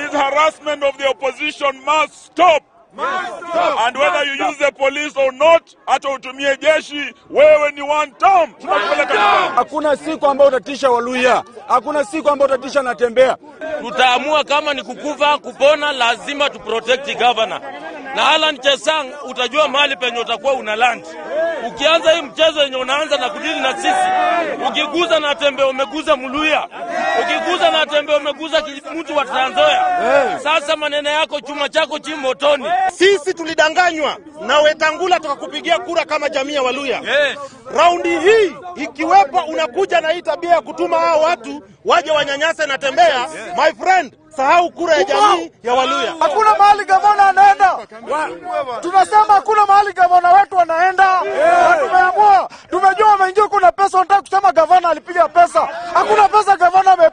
This harassment of the opposition must stop. And whether you use the police or not, hata utumie jeshi, wewe ni one term. Tunakupeleka nyumbani. Hakuna siku ambayo utatisha Waluhya, hakuna siku ambayo utatisha Natembeya. Tutaamua kama ni kukufa kupona, lazima tu protect governor. Na Alan Chesang, utajua mahali penye utakuwa una land. Ukianza hii mchezo yenye unaanza na kudili na sisi, ukiguza Natembeya umeguza Mluhya, ukiguza Natembeya umeguza mtu wa Trans Nzoia. Sasa maneno yako chuma chako chi motoni. Sisi tulidanganywa na Wetangula tukakupigia kura kama jamii ya Waluhya. Yes. Raundi hii ikiwepo unakuja na hii tabia ya kutuma hao watu waje wanyanyase Natembeya, my friend, sahau kura ya jamii ya Waluhya. Hakuna mahali gavana anaenda. Tunasema hakuna mahali gavana wetu anaenda. Na tumeamua, tumejua wameingia, kuna pesa, wanataka kusema gavana alipiga pesa. Hakuna pesa gavana amepiga.